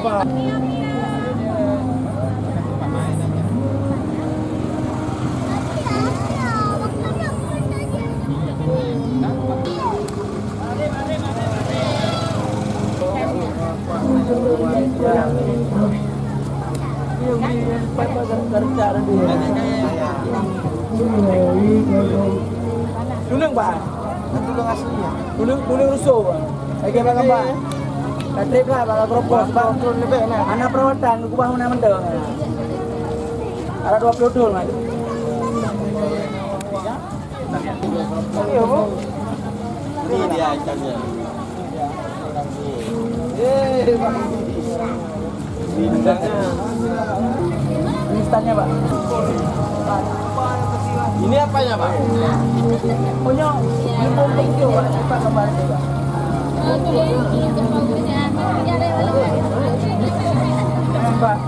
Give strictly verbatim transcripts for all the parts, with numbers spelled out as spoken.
Tuleueng, Bang. Tuleueng, tuleueng rusoh, Bang. Lagi, Bang, Bang. Ka trép lah, Bang, ka keropos, Bang. Hana perawatan, kubah meunan mantong. Ada dua puluh thon, Bang. Ini dia ikannya. Ini standnya, Pak. Ini apanya, Pak? Punya, ini pompa itu, Pak. Cepat kembali, Pak. Pak.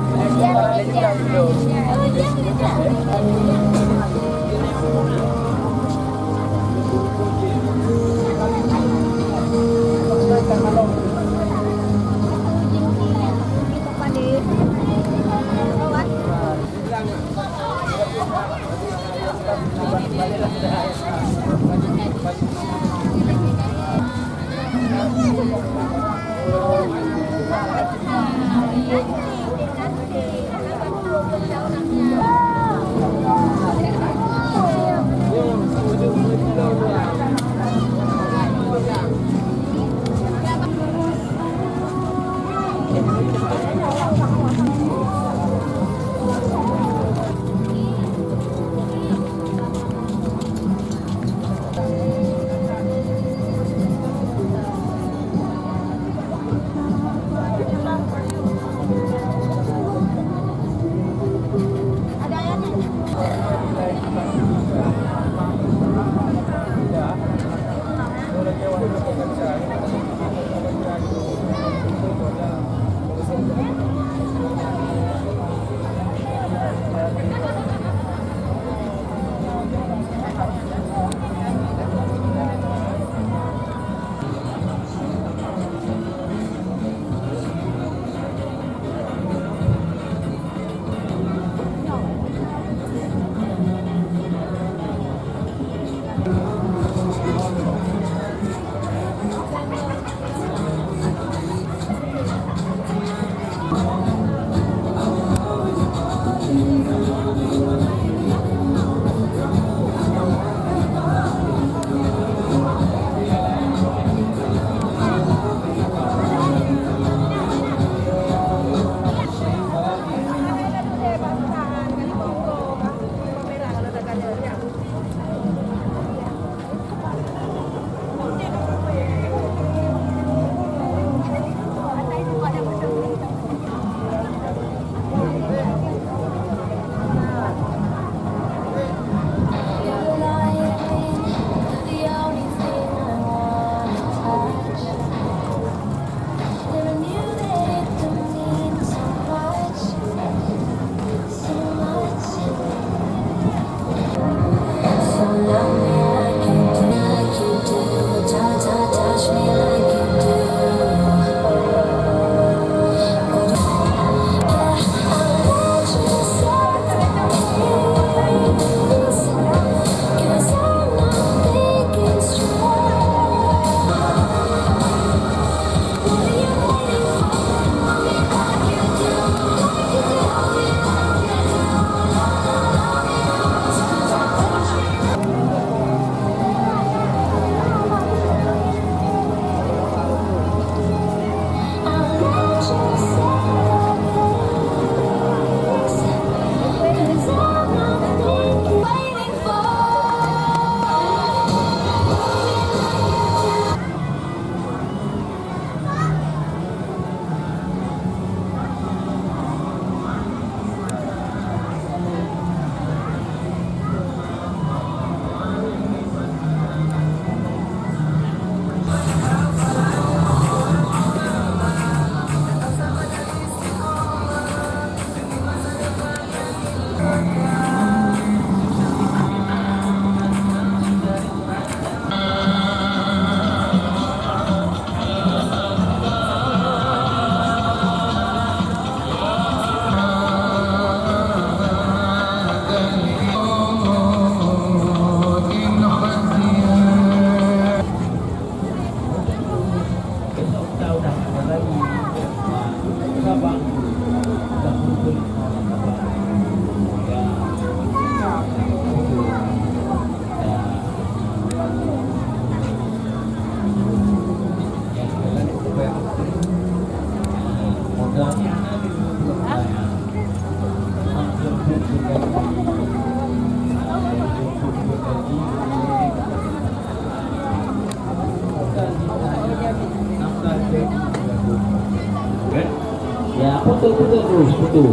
Betul, betul terus, betul.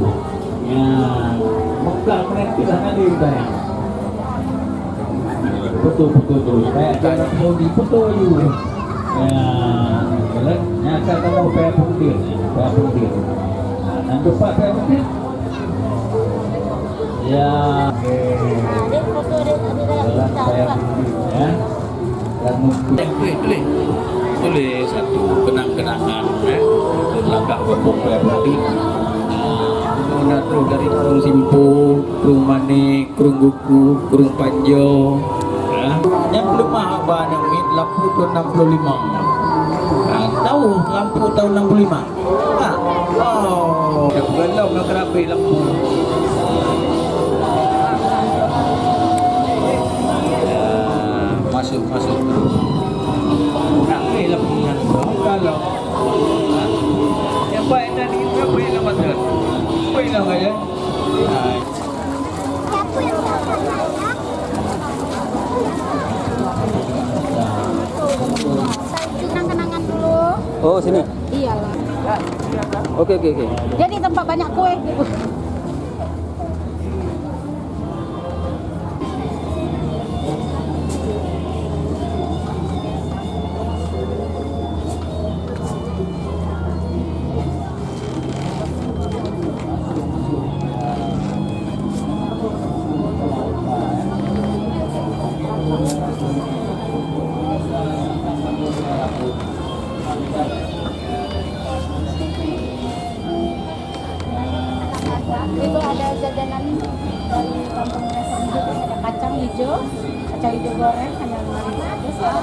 Ya, Mekah menanti lah nanti udah ya. Betul, betul terus. Kayak jalan Saudi, betul you. Ya, jalan. Nyata kamu payah pendir, payah pendir. Nah, dan depan payah pendir. Ya, oke. Jalan payah pendir, ya. Dan mungkin tulis, tulis. Tulis satu kenang-kenangan, eh, untuk langkah gabung payah pendir. Nah, guna terus dari Krueng Simpo, Krueng Manik, Krueng Guku, Krueng Panjo. Ha? Nyang peuleumah haba nyang mit lampôh tahun enam puluh lima. Ha, tahu lampôh tahun enam puluh lima? Ha. Oh, dah peugah lom dah keurabeh lampôh. Ya, masuk, masuk. Keurabeh lampôh nyan. Buka lom. Ha? Yang baik tadi, apa yang nama tu? Apa yang nama ya? Ha. Kenang-kenangan dulu. Oh, sini. Iyalah. Oke, oke, oke. Jadi tempat banyak kue. Itu ada jajanan dari kampung biasa, ada kacang hijau, kacang hijau goreng, hanya lima ribu saja.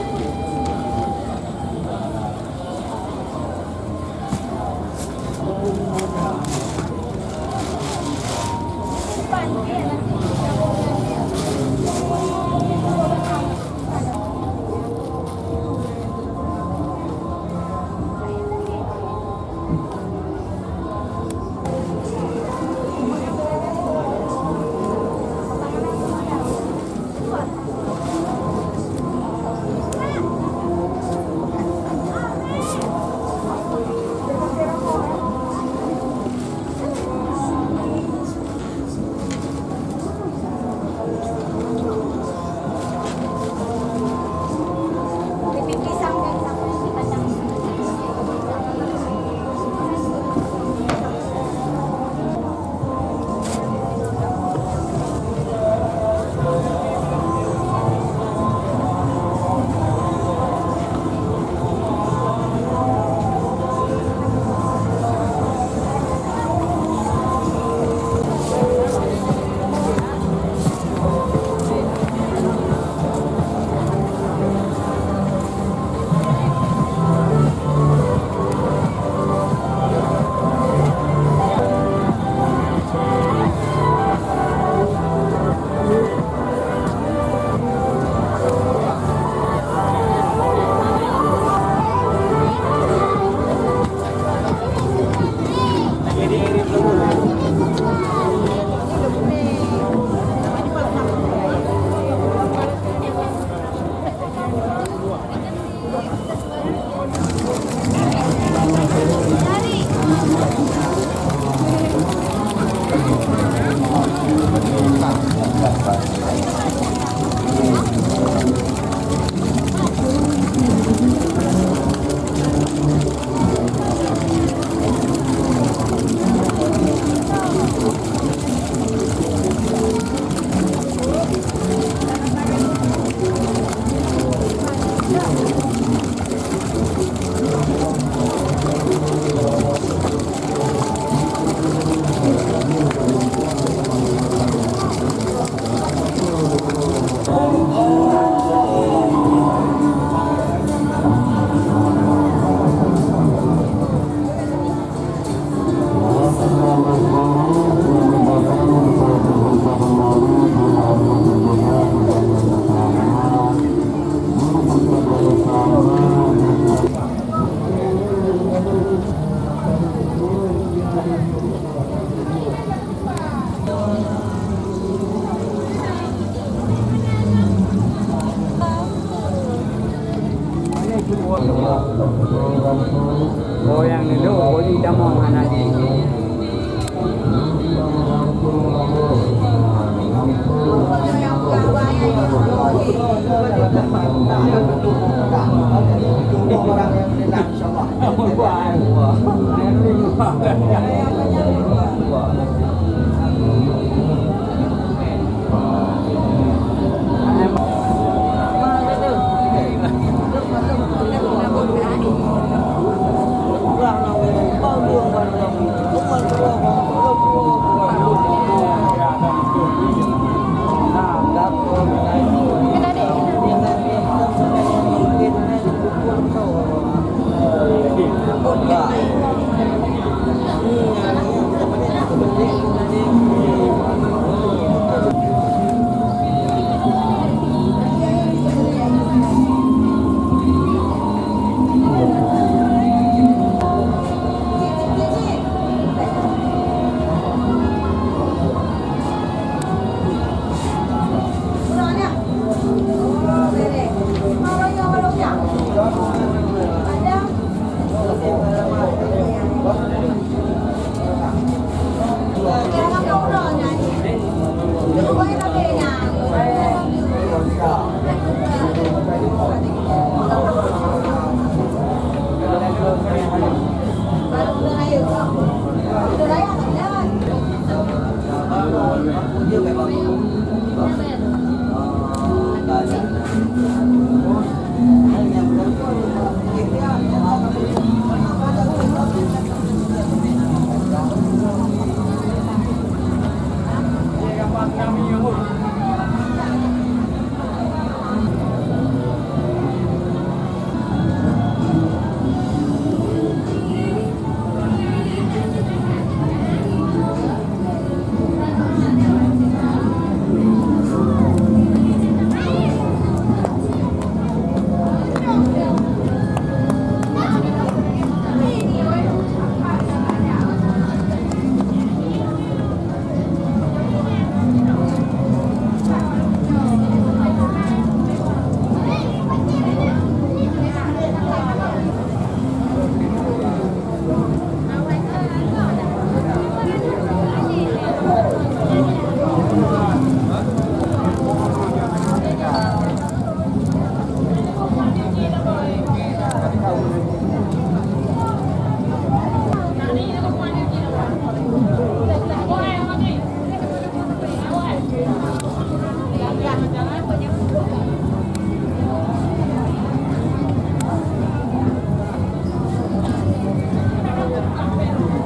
Oh, nyang nilai, oh, di Damong, anak di.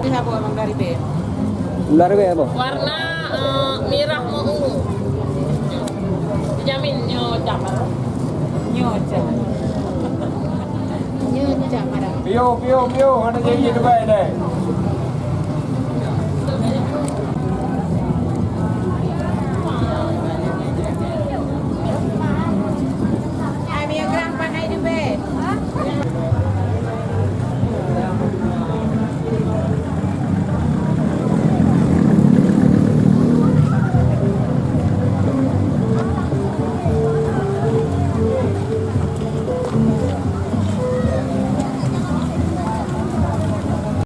Ini apa, Bang, dari B? Dari B apa? Warna, eh, mirah mau ungu. Dijamin nyoe cap. Nyoe cap. Nyoe cap ada. Pio, pio, pio, ada janji depan deh.